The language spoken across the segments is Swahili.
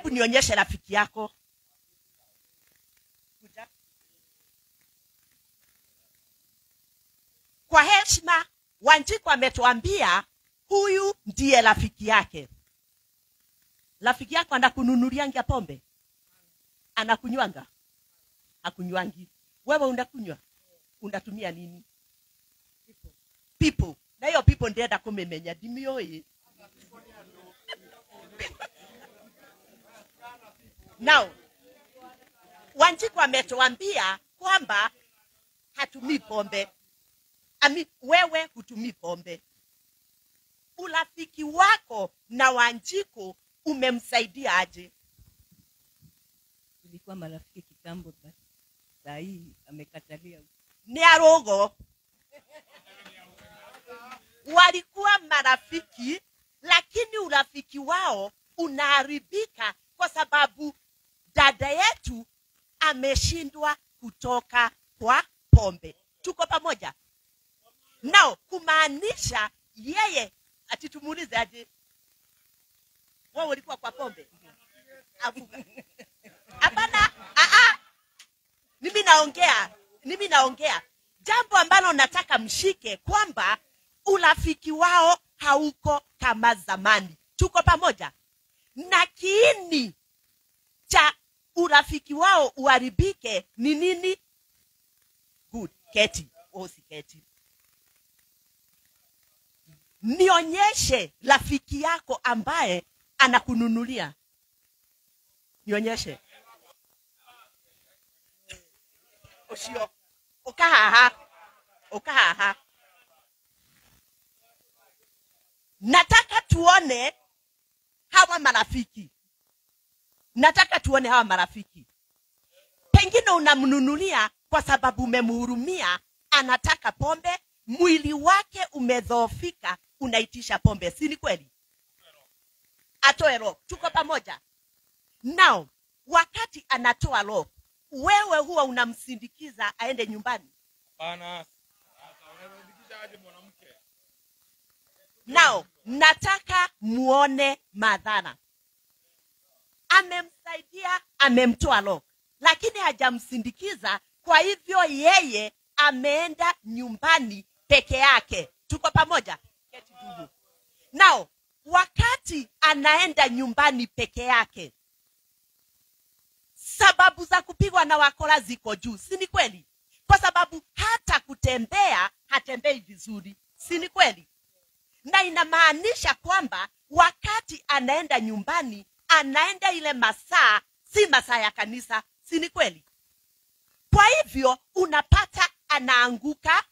Hebu nionyeshe rafiki yako. Kwa heshima, Wanjiku ametuambia huyu ndiye rafiki yake. Rafiki yako anakununulianga pombe? Anakunywanga? Hakunywangi. Wewe unakunywa? Unatumia nini? People. Na hiyo people ndiye ndakumemenya ndimioi. Now, Wanjiku ametuambia kwamba hatumii pombe. Ami, wewe hutumii pombe. Urafiki wako na Wanjiku umemsaidia aje? Tulikuwa marafiki kitambo, but saa hii amekatalia. Ni arogo. Walikuwa marafiki, lakini urafiki wao unaharibika kwa sababu dada yetu ameshindwa kutoka kwa pombe. Tuko pamoja? Now, kumaanisha yeye, ati tumuulize aje? Wao walikuwa kwa pombe? Hapana, Mimi naongea. Jambo ambalo nataka mshike kwamba urafiki wao hauko kama zamani. Tuko pamoja? Na kiini cha urafiki wao uharibike ni nini? Good. Keti. Usiketi. Nionyeshe rafiki yako ambaye anakununulia. Nionyeshe. Oshio. Okahaha. Okahaha. Nataka tuone hawa marafiki. Nataka tuone hawa marafiki. Pengine unamnunulia kwa sababu umemhurumia, anataka pombe, mwili wake umedhoofika, unaitisha pombe. Si ni kweli? Atoe roho. Tuko pamoja? Now, wakati anatoa roho, wewe huwa unamsindikiza aende nyumbani? Hapana. Unamsindikiza aje mwanamke? Now, nataka muone madhara. Amemsaidia, amemtoa roho, lakini hajamsindikiza, kwa hivyo yeye ameenda nyumbani peke yake. Tuko pamoja? Now, wakati anaenda nyumbani peke yake, sababu za kupigwa na wakora ziko juu, si ni kweli? Kwa sababu hata kutembea hatembei vizuri, si ni kweli? Na inamaanisha kwamba wakati anaenda nyumbani, anaenda ile masaa, si masaa ya kanisa, si ni kweli? Kwa hivyo unapata anaanguka,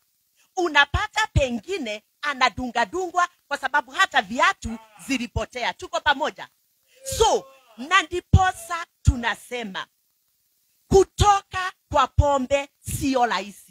unapata pengine anadungadungwa kwa sababu hata viatu zilipotea. Tuko pamoja? So, na ndiposa tunasema kutoka kwa pombe sio rahisi.